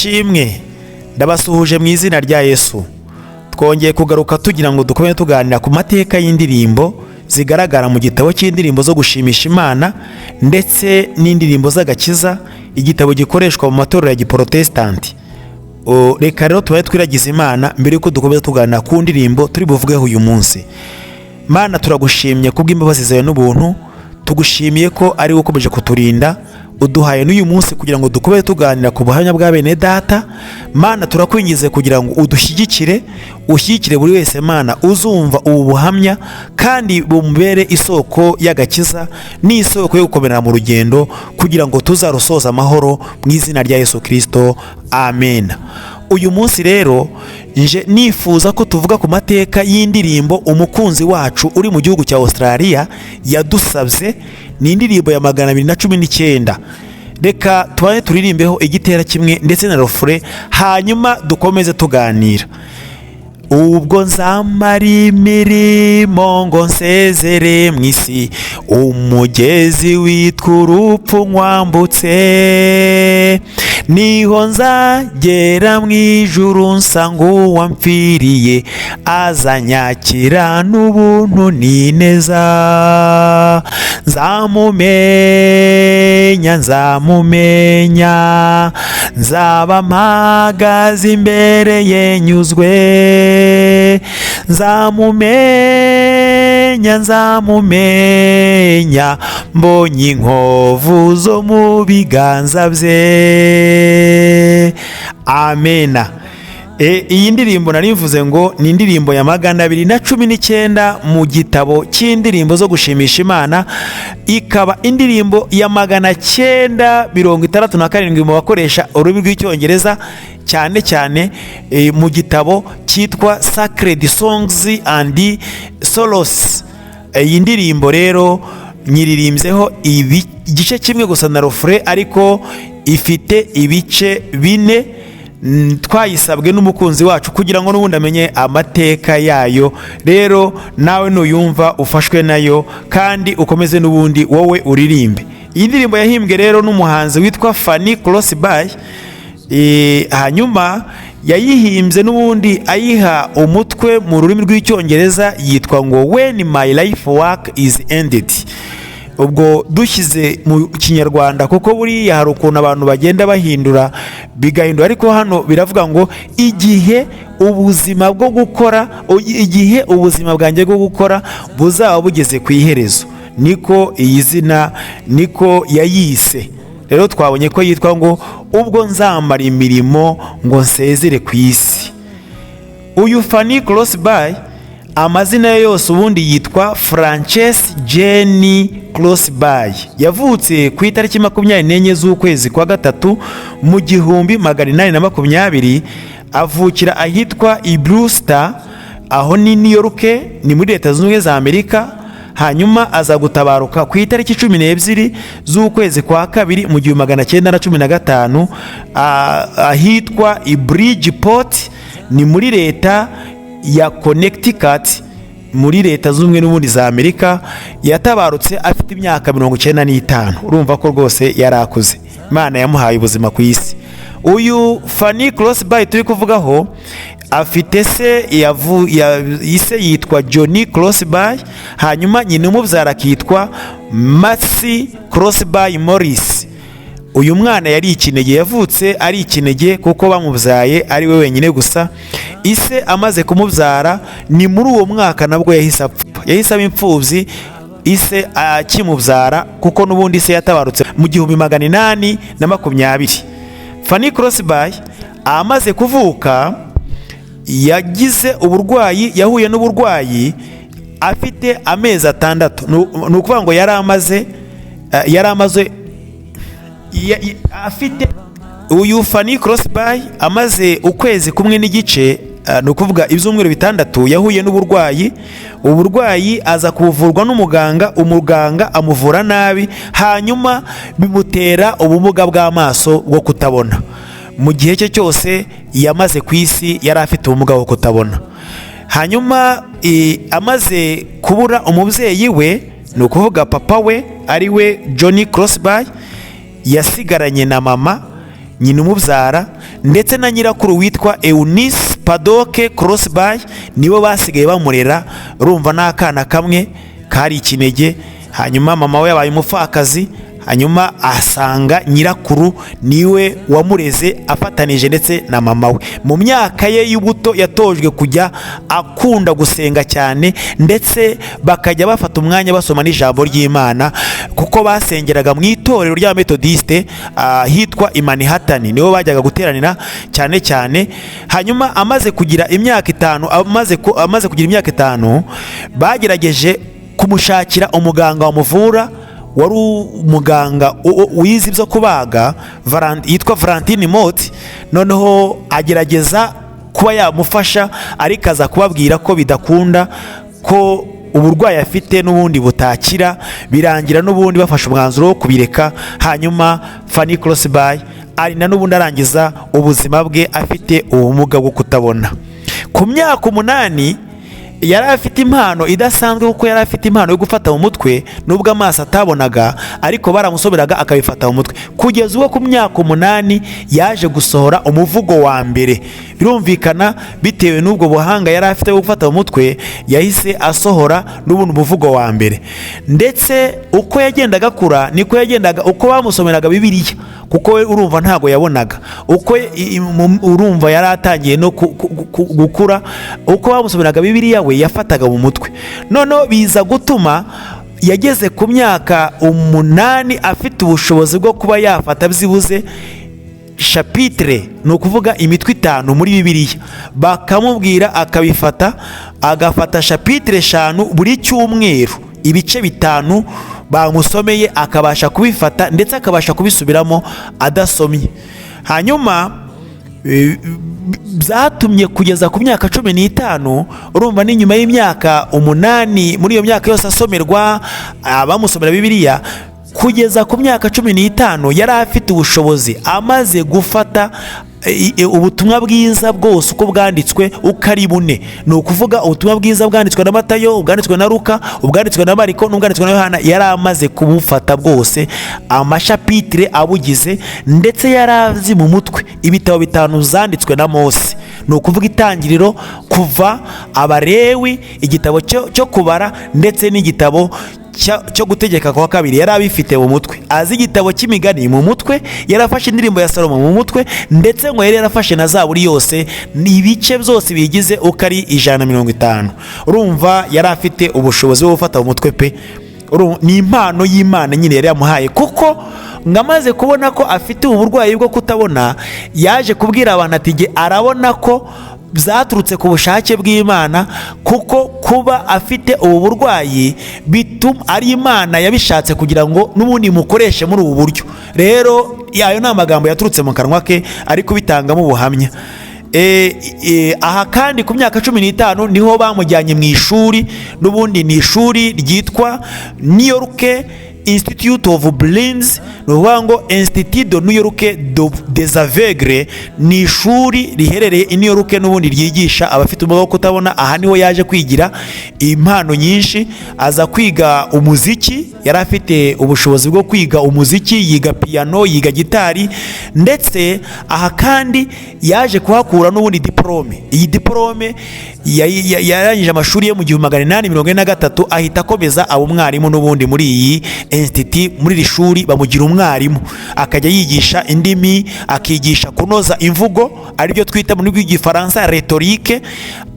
Ashimwe. Ndabasuhuje mu izina rya Yesu. Twongeye kugaruka tugira ngo dukomeze tuganira ku mateka y'indirimbo zigaragara mu gitabo cy'indirimbo zo gushimisha Imana ndetse n'indirimbo z'agakiza, igitabo gikoreshwa mu matorero ya giporotesitanti. Reka rero tubaye twiragiza Imana mbere y'uko dukomeza tuganira ku ndirimbo turi buvugeho uyu munsi. Mana, turagushimye kubw'imbabazi zawe n'ubuntu. Tugushimiye ko ari wowe ukomeje kuturinda, uduhaye n'uyu munsi kugira ngo dukomeze tuganira ku buhamya bwa bene data. Mana, turakwingize kugira ngo udushyigikire, ushyigikire buri wese, Mana, uzumva ubu buhamya kandi bumubere isoko y'agakiza n'isoko yo gukomera mu rugendo kugira ngo tuzarusoze amahoro mu izina rya Yesu Kirisito, amen. Uyu munsi rero nje nifuza ko tuvuga ku mateka y'indirimbo umukunzi wacu uri mu gihugu cya Australia yadusabye. Ni indirimbo ya 219. Reka tubane turirimbeho igitera kimwe ndetse na refrain, hanyuma dukomeze tuganira. Ubwo nzamara imirimo ngo nsezere mu isi, umugezi witwa urupfu nkwambutse, niho nzagera mu ijuru nsanga uwampfiriye, azanyakira n'ubuntu n'ineza. Nzamumenya, nzamumenya, nzaba mpagaze imbere ye nyuzwe. Nzamumenya, nzamumenya, mbonye inkovu zo mu biganza bye. Amena. Iyi ndirimbo nari mvuze ngo ni indirimbo ya 219 mu gitabo cy'indirimbo zo gushimisha Imana, ikaba indirimbo ya 967 mu bakoresha ururimi rw'Icyongereza, cyane cyane mu gitabo cyitwa Sacred Songs and Solos. Iyi ndirimbo rero nyiririmbyeho igice kimwe gusa na refrain, ariko ifite ibice bine. Twayisabwe n'umukunzi wacu kugira ngo n'ubundi amenye amateka yayo. Rero nawe nuyumva ufashwe nayo kandi ukomeze n'ubundi wowe uririmbe. Iyi ndirimbo yahimbwe rero n'umuhanzi witwa Fanny Crosby. Hanyuma yayihimbye n'ubundi ayiha umutwe mu rurimi rw'Icyongereza yitwa ngo "When my life work is ended". Ubwo dushyize mu Kinyarwanda, kuko buriya hari ukuntu abantu bagenda bahindura bigahindura, ariko hano biravuga ngo igihe ubuzima bwo gukora, igihe ubuzima bwanjye bwo gukora buzaba bugeze ku iherezo. Niko iyi zina, niko yayise. Rero twabonye ko yitwa ngo "Ubwo nzamara imirimo ngo nsezere ku isi". Uyu Fanny Crosby, amazina ye yose ubundi yitwa Frances Jane Crosby. Yavutse ku itariki 24 z'ukwezi kwa gatatu mu 1820, avukira ahitwa i Brewster, aho ni New York, ni muri Leta Zunze Ubumwe za Amerika. Hanyuma aza gutabaruka ku itariki 12 z'ukwezi kwa kabiri mu 1915, ahitwa i Bridgeport, ni muri leta ya Connecticut, muri Leta Zunze Ubumwe n'ubundi za Amerika. Yatabarutse afite imyaka 95. Urumva ko rwose yari akuze, Imana yamuhaye ubuzima ku isi. Uyu Fanny Crosby turi kuvugaho afite se, ise yitwa Johnny Crosby, hanyuma nyina umubyara akitwa Marcy Crosby Morris. Uyu mwana yari ikinege, yavutse ari ikinege kuko bamubyaye ari we wenyine gusa. Ise amaze kumubyara, ni muri uwo mwaka nabwo yahise apfa. Yahise aba imfubyi ise akimubyara, kuko n'ubundi ise yatabarutse mu 1820. Fanny Crosby amaze kuvuka yagize uburwayi, yahuye n'uburwayi afite amezi 6. Ni ukuvuga ngo yari amaze afite, uyu Fanny Crosby amaze ukwezi kumwe n'igice, ni ukuvuga ibyumweru 6, yahuye n'uburwayi. Uburwayi aza kuvurwa n'umuganga, umuganga amuvura nabi, hanyuma bimutera ubumuga bw'amaso bwo kutabona. Mu gihe cye cyose yamaze ku isi yari afite ubumuga bwo kutabona. Hanyuma amaze kubura umubyeyi we, ni ukuvuga papa we ari we Johnny Crosby, yasigaranye na mama nyina umubyara. ndetse na nyirakuru witwa Eunice Paddock Crosby nibo basigaye bamurera. Urumva n'akana kamwe kari ikinege. Hanyuma mama we yabaye umupfakazi, hanyuma asanga nyirakuru niwe wamureze afatanije ndetse na mama we. Mu myaka ye y'ubuto yatojwe kujya akunda gusenga cyane, ndetse bakajya bafata umwanya basoma n'ijambo ry'Imana, kuko basengeraga mu itorero rya Methodiste ahitwa i Manhattan, niho bajyaga guteranira cyane cyane. Hanyuma amaze kugira imyaka 5, amaze kugira imyaka 5, bagerageje kumushakira umuganga wamuvura, wari umuganga wize ibyo kubaga, yitwa Valentine Mott. Noneho agerageza kuba yamufasha, ariko aza kubabwira ko bidakunda, ko uburwayi afite n'ubundi butakira. Birangira n'ubundi bafashe umwanzuro wo kubireka. Hanyuma Fanny Crosby ari na n'ubundi arangiza ubuzima bwe afite ubumuga bwo kutabona. Ku myaka 8 yari afite impano idasanzwe, kuko yari afite impano yo gufata mu mutwe, nubwo amaso atabonaga, ariko baramusoberaga akabifata mu mutwe. Kugeza ubwo ku myaka 8 yaje gusohora umuvugo wa mbere. Birumvikana, bitewe n'ubwo buhanga yari afite bwo gufata mu mutwe, yahise asohora n'ubundi umuvugo wa mbere. Ndetse uko yagendaga akura niko yagendaga, uko bamusomeraga Bibiliya, kuko we urumva ntago yabonaga, uko urumva yari atangiye no gukura, uko bamusomeraga Bibiliya we yafataga mu mutwe. Noneho biza gutuma yageze ku myaka 8 afite ubushobozi bwo kuba yafata byibuze chapitre, ni ukuvuga imitwe 5 muri Bibiliya, bakamubwira akabifata, agafata chapitre 5 buri cyumweru, ibice 5 bamusomeye akabasha kubifata, ndetse akabasha kubisubiramo adasomye. Hanyuma byatumye kugeza ku myaka 15, urumva ni nyuma y'imyaka 8, muri iyo myaka yose asomerwa, abamusomera Bibiliya, kugeza ku myaka 15 yari afite ubushobozi, amaze gufata ubutumwa bwiza bwose uko bwanditswe uko ari bune, ni ukuvuga ubutumwa bwiza bwanditswe na Matayo, ubwanditswe na Luka, ubwanditswe na Mariko n'ubwanditswe na Yohana, yari amaze kubufata bwose, amashapitire abugize. Ndetse yari azi mu mutwe ibitabo 5 zanditswe na Mose, ni ukuvuga Itangiriro, Kuva, Abarewi, igitabo cyo Kubara ndetse n'igitabo cyo Gutegeka kwa Kabiri, yari abifite mu mutwe. Azi igitabo cy'Imigani mu mutwe, yarafashe Indirimbo ya Salomo mu mutwe, ndetse ngo yari yarafashe na Zaburi yose, ni ibice byose biyigize uko ari 150. Urumva yari afite ubushobozi bwo gufata mu mutwe pe. Ni impano y'Imana nyine yari yamuhaye, kuko ngo amaze kubona ko afite ubu burwayi bwo kutabona, yaje kubwira abantu ati jye arabona ko byaturutse ku bushake bw'Imana, kuko kuba afite ubu burwayi bituma ari Imana yabishatse kugira ngo n'ubundi mukoreshe muri ubu buryo. Rero ayo ni amagambo yaturutse mu kanwa ke ari kubitangamo ubuhamya. Aha kandi ku myaka 15 niho bamujyanye mu ishuri, n'ubundi ni ishuri ryitwa New York Institute of Blinds, ni ukuvuga ngo Institut de New York des Aveugles, ni ishuri riherereye i New York n'ubundi ryigisha abafite ubumuga bwo kutabona. Aha niho yaje kwigira impano nyinshi, aza kwiga umuziki, yari afite ubushobozi bwo kwiga umuziki, yiga piano, yiga gitari, ndetse aha kandi yaje kuhakura n'ubundi diplome. Iyi diplome yarangije amashuri ye mu 1843, ahita akomeza aba umwarimu n'ubundi muri iyi institut, muri iri shuri bamugira umwarimu, akajya yigisha indimi, akigisha kunoza imvugo, aribyo twita mu rurimi rw'Igifaransa rhétorique,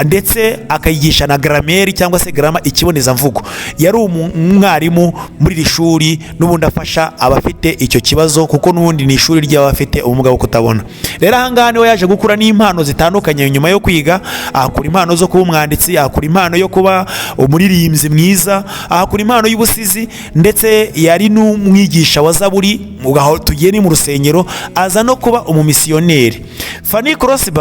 ndetse akayigisha na grammaire cyangwa se grammar, ikibonezamvugo. Yari umwarimu muri iri shuri n'ubundi afasha abafite icyo kibazo, kuko n'ubundi ni ishuri ry'abafite ubumuga bwo kutabona. Rero aha ngaha niho yaje gukura n'impano zitandukanye nyuma yo kwiga, ahakura impano zo kuba umwanditsi, ahakura impano yo kuba umuririmbyi mwiza, ahakura impano y'ubusizi, ndetse yari n'umwigisha wa zaburi, aho tugiye ni mu rusengero, aza no kuba umumisiyoneri. Fanny Crosby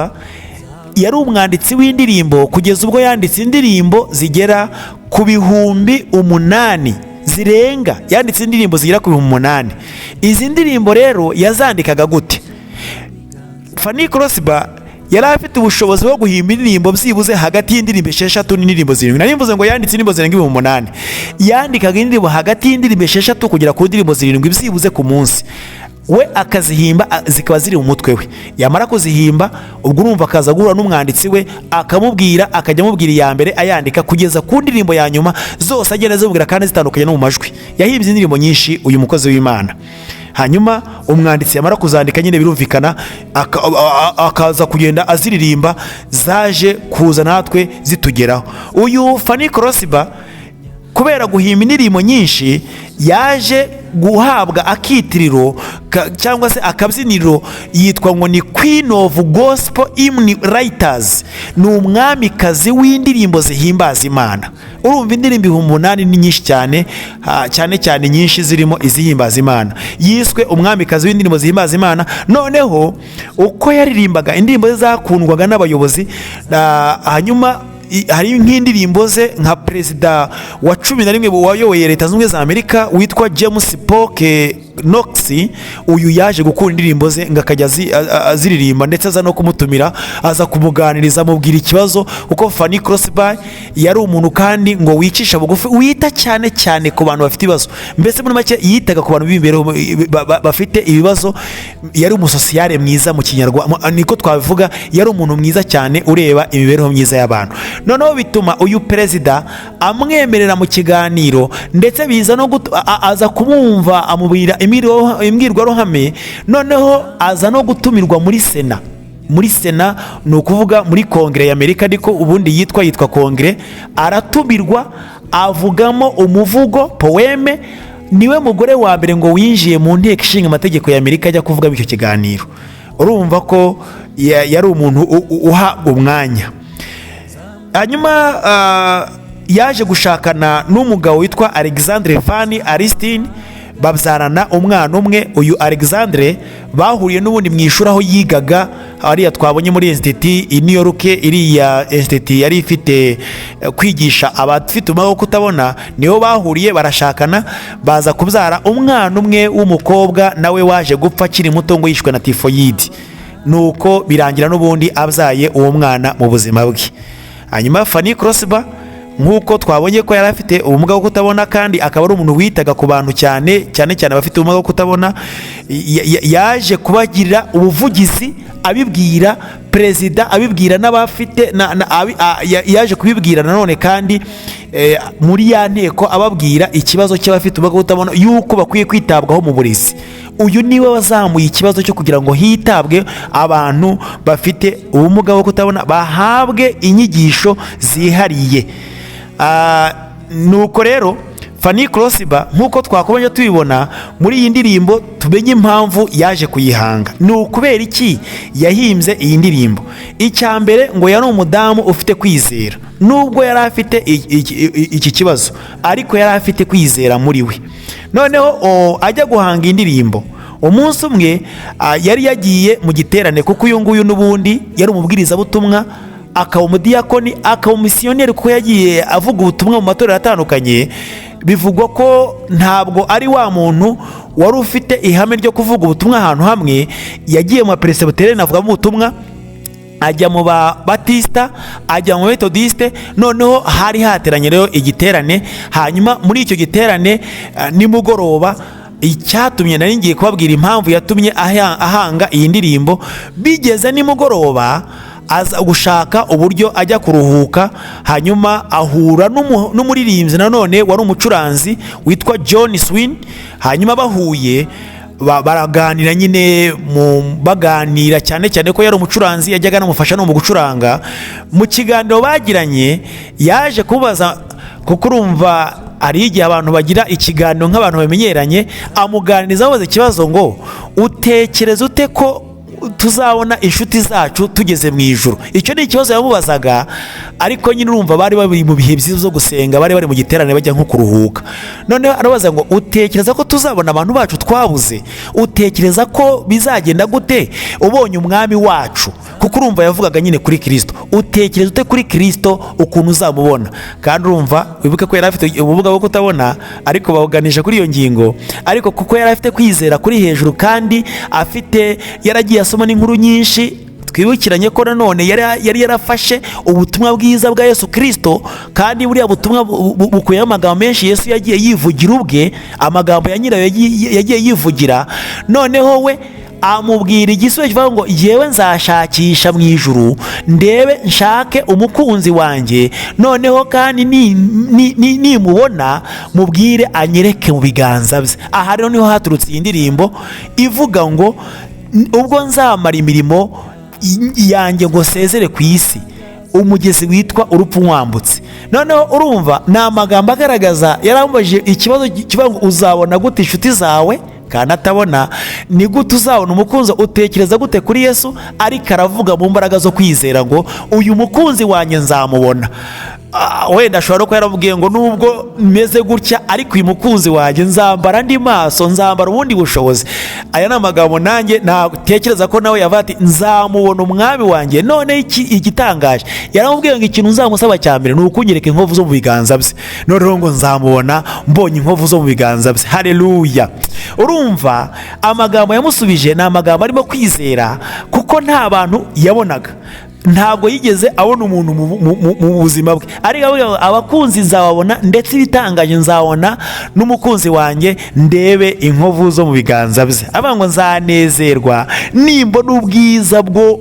yari umwanditsi w'indirimbo kugeza ubwo yanditse indirimbo zigera ku 8000 zirenga, yanditse indirimbo zigera ku 8000. Izi ndirimbo rero yazandikaga gute? Fanny Crosby yari afite ubushobozi bwo guhimba indirimbo byibuze hagati y'indirimbo 6 n'indirimbo 7. Nari mvuze ngo yanditse indirimbo zirenga 8000. Yandikaga indirimbo hagati y'indirimbo 6 kugera ku ndirimbo 7 byibuze ku munsi. We akazihimba, zikaba ziri mu mutwe we. Yamara kuzihimba, ubwo urumva akaza guhura n'umwanditsi we, akamubwira, akajya amubwira iya mbere ayandika kugeza ku ndirimbo ya nyuma, zose agenda azimubwira kandi zitandukanye no mu majwi. Yahimbye indirimbo nyinshi uyu mukozi w'Imana. Hanyuma umwanditsi yamara kuzandika nyine, birumvikana, akaza kugenda aziririmba, zaje kuza natwe zitugeraho. Uyu Fanny Crosby, kubera guhimba indirimbo nyinshi, yaje guhabwa akitiriro cyangwa se akabyiniriro, yitwa ngo ni Queen of Gospel Hymn Writers, ni umwamikazi w'indirimbo zihimbaza Imana. Urumva indirimbo 8000 ni nyinshi cyane, cyane cyane nyinshi zirimo izihimbaza Imana. Yiswe umwamikazi w'indirimbo zihimbaza Imana. Noneho uko yaririmbaga, indirimbo ze zakundwaga n'abayobozi. Hanyuma hari nk'indirimbo ze, nka perezida wa 11 wayoboye Leta Zunze Ubumwe za Amerika witwa James Polk Knox. Uyu yaje gukunda indirimbo ze, ngo akajya aziririmba, ndetse aza no kumutumira, aza kumuganiriza, amubwira ikibazo, kuko Fanny Crosby yari umuntu kandi ngo wicisha bugufi, wita cyane cyane ku bantu bafite ibibazo. Mbese muri make yitaga ku bantu b'imibereho bafite ibibazo. Yari umusosiyare mwiza, mu Kinyarwanda niko twabivuga. Yari umuntu mwiza cyane ureba imibereho myiza y'abantu. Noneho bituma uyu perezida amwemerera mu kiganiro, ndetse biza no aza kumwumva, amubwira imbwirwaruhame. Noneho aza no gutumirwa muri Sena. Muri Sena ni ukuvuga muri Kongere y'Amerika, ariko ubundi yitwa Kongere. Aratumirwa, avugamo umuvugo, poème. Niwe mugore wa mbere ngo winjiye mu Nteko Ishinga Amategeko y'Amerika ajya kuvugamo icyo kiganiro. Urumva ko yari umuntu uhabwa umwanya. Hanyuma yaje gushakana n'umugabo witwa Alexandre Van Alstyne, babyarana umwana umwe. Uyu Alexandre bahuriye n'ubundi mu ishuri aho yigaga, hariya twabonye muri institut i New York. Iriya institut yari ifite kwigisha abafite ubumuga bwo kutabona, niho bahuriye, barashakana, baza kubyara umwana umwe w'umukobwa, nawe waje gupfa akiri muto, ngo yishwe na tifoyidi. Nuko birangira n'ubundi abyaye uwo mwana mu buzima bwe. Hanyuma Fanny Crosby, nk'uko twabonye ko yari afite ubumuga bwo kutabona kandi akaba ari umuntu witaga ku bantu cyane cyane, cyane abafite ubumuga bwo kutabona, yaje kubagirira ubuvugizi, abibwira perezida, abibwira n'abafite yaje kubibwira nanone kandi muri ya nteko, ababwira ikibazo cy'abafite ubumuga bwo kutabona, yuko bakwiye kwitabwaho mu burezi. Uyu niwe wazamuye ikibazo cyo kugira ngo hitabwe abantu bafite ubumuga bwo kutabona, bahabwe inyigisho zihariye. Nuko rero Fanny Crosby, nk'uko twakomeje tubibona muri iyi ndirimbo, tumenye impamvu yaje kuyihanga. Ni ukubera iki yahimbye iyi ndirimbo? Icya mbere, ngo yari umudamu ufite kwizera. Nubwo yari afite iki kibazo, ariko yari afite kwizera muri we. Noneho ajya guhanga indirimbo, umunsi umwe yari yagiye mu giterane, kuko uyu nguyu n'ubundi yari umubwirizabutumwa, akaba umudiyakoni, akaba umusiyoneri, kuko yagiye avuga ubutumwa mu matorero atandukanye. Bivugwa ko ntabwo ari wa muntu wari ufite ihame ryo kuvuga ubutumwa ahantu hamwe. Yagiye mu baperesibiteriyani avugamo ubutumwa, ajya mu ba Batisita, ajya mu Metodiste. Noneho hari hateranye rero igiterane. Hanyuma muri icyo giterane, nimugoroba, icyatumye nari ngiye kubabwira impamvu yatumye ahanga iyi ndirimbo, bigeze nimugoroba aza gushaka uburyo ajya kuruhuka. Hanyuma ahura n'umuririmbyi nanone wari umucuranzi witwa John Swin. Hanyuma bahuye, baraganira nyine, baganira cyane cyane ko yari umucuranzi, yajyaga anamufasha no mu gucuranga. Mu kiganiro bagiranye, yaje kubaza, kuko urumva hari igihe abantu bagira ikiganiro nk'abantu bamenyeranye, amuganiriza abaza ikibazo ngo: "Utekereza ute ko tuzabona inshuti zacu tugeze mu ijuru?" Icyo ni ikibazo yamubazaga, ariko nyine urumva bari bari mu bihe byiza byo gusenga, bari bari mu giterane, bajya nko kuruhuka. Noneho arabaza ngo: "Utekereza ko tuzabona abantu bacu twabuze? Utekereza ko bizagenda gute ubonye Umwami wacu?" Kuko urumva yavugaga nyine kuri Kirisito. "Utekereza ute kuri Kirisito, ukuntu uzamubona?" Kandi urumva wibuke ko yari afite ubumuga bwo kutabona, ariko bawuganisha kuri iyo ngingo. Ariko kuko yari afite kwizera kuri hejuru, kandi afite yaragiye asoma n'inkuru nyinshi. Twibukiranye ko nanone yari yarafashe ubutumwa bwiza bwa Yesu Kirisito, kandi buriya butumwa bukubiyemo amagambo menshi Yesu yagiye yivugira ubwe, amagambo ya nyirayo yagiye yivugira. Noneho we amubwira igisubizo kivuga ngo yewe nzashakisha mu ijuru ndebe nshake umukunzi wanjye, noneho kandi nimubona mubwire anyereke mu biganza bye. Aha rero niho haturutse iyi ndirimbo ivuga ngo ubwo nzamara imirimo yanjye ngo nsezere ku isi, umugezi witwa urupfu nkwambutse. Noneho urumva ni amagambo agaragaza, yaramubajije ikibazo kivuga ngo uzabona gute inshuti zawe kandi atabona, ni gute uzabona umukunzi, utekereza gute kuri Yesu? Ariko aravuga mu mbaraga zo kwizera ngo uyu mukunzi wanjye nzamubona. Wenda ashobora no kuba yaramubwiye ngo nubwo meze gutya ariko uyu mukunzi wanjye nzambara andi maso, nzambara ubundi bushobozi. Aya ni amagambo nanjye ntatekereza ko nawe yavuga ati nzamubona umwami wanjye. None igitangaje yaramubwiye ngo ikintu nzamusaba cya mbere ni ukunyereka inkovu zo mu biganza bye, noneho ngo nzamubona mbonye inkovu zo mu biganza bye. Haleluya! Urumva amagambo yamusubije ni amagambo arimo kwizera, kuko nta bantu yabonaga, ntabwo yigeze abona umuntu mu buzima bwe, ariko avuga ngo abakunzi nzababona, ndetse ibitangaje nzabona n'umukunzi wanjye ndebe inkovu zo mu biganza bye. Avuga ngo nzanezerwa nimbona ubwiza bwo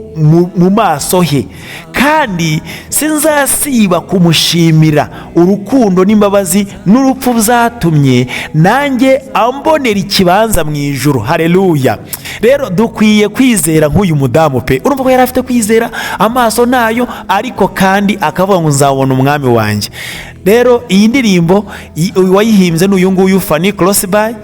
mu maso he, kandi sinzasiba kumushimira urukundo n'imbabazi n'urupfu byatumye nanjye ambonera ikibanza mu ijuru. Haleluya! Rero dukwiye kwizera nk'uyu mudamu pe. Urumva ko yari afite kwizera, amaso nayo, ariko kandi akavuga ngo nzabona umwami wanjye. Rero iyi ndirimbo uwayihimbye ni uyu nguyu Fanny Crosby.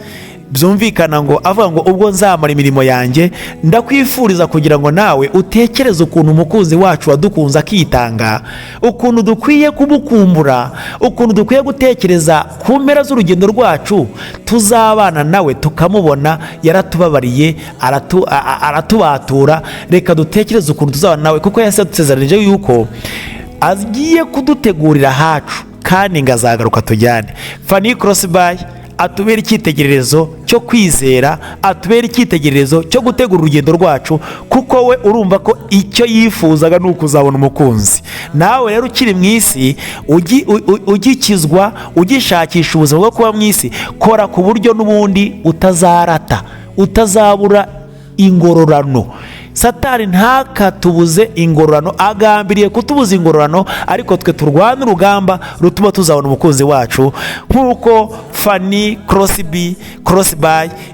Byumvikana ngo avuga ngo ubwo nzamara imirimo yanjye. Ndakwifuriza kugira ngo nawe utekereze ukuntu umukunzi wacu wadukunze akitanga, ukuntu dukwiye kumukumbura, ukuntu dukwiye gutekereza ku mpera z'urugendo rwacu tuzabana nawe tukamubona. Yaratubabariye, aratubatura. Reka dutekereze ukuntu tuzabana nawe, kuko yahise yadusezeranije yuko agiye kudutegurira ahacu kandi ngo azagaruka tujyane. Fanny Crosby atubera icyitegererezo cyo kwizera, atubera icyitegererezo cyo gutegura urugendo rwacu, kuko we urumva ko icyo yifuzaga ni ukuzabona umukunzi. Nawe rero ukiri mu isi, ugikizwa, ugishakisha ubuzima bwo kuba mu isi, kora ku buryo n'ubundi utazarata, utazabura ingororano. Satani ntakatubuze ingororano, agambiriye kutubuza ingororano, ariko twe turwana urugamba rutuma tuzabona umukunzi wacu, nk'uko Fanny Crosby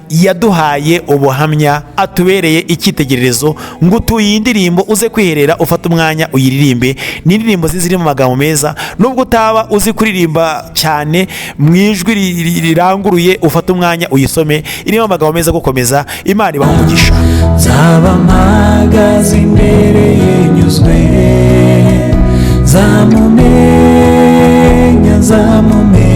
yaduhaye ubuhamya, atubereye icyitegererezo. Ngo utuye iyi ndirimbo uze kwiherera ufate umwanya uyiririmbe. Ni indirimbo ziri mu magambo meza, nubwo utaba uzi kuririmba cyane mu ijwi riranguruye, ufate umwanya uyisome, irimo amagambo meza gukomeza. Imana ibahe umugisha. Nzaba mpagaze imbere ye nyuzwe, nzamumenya, nzamumenya.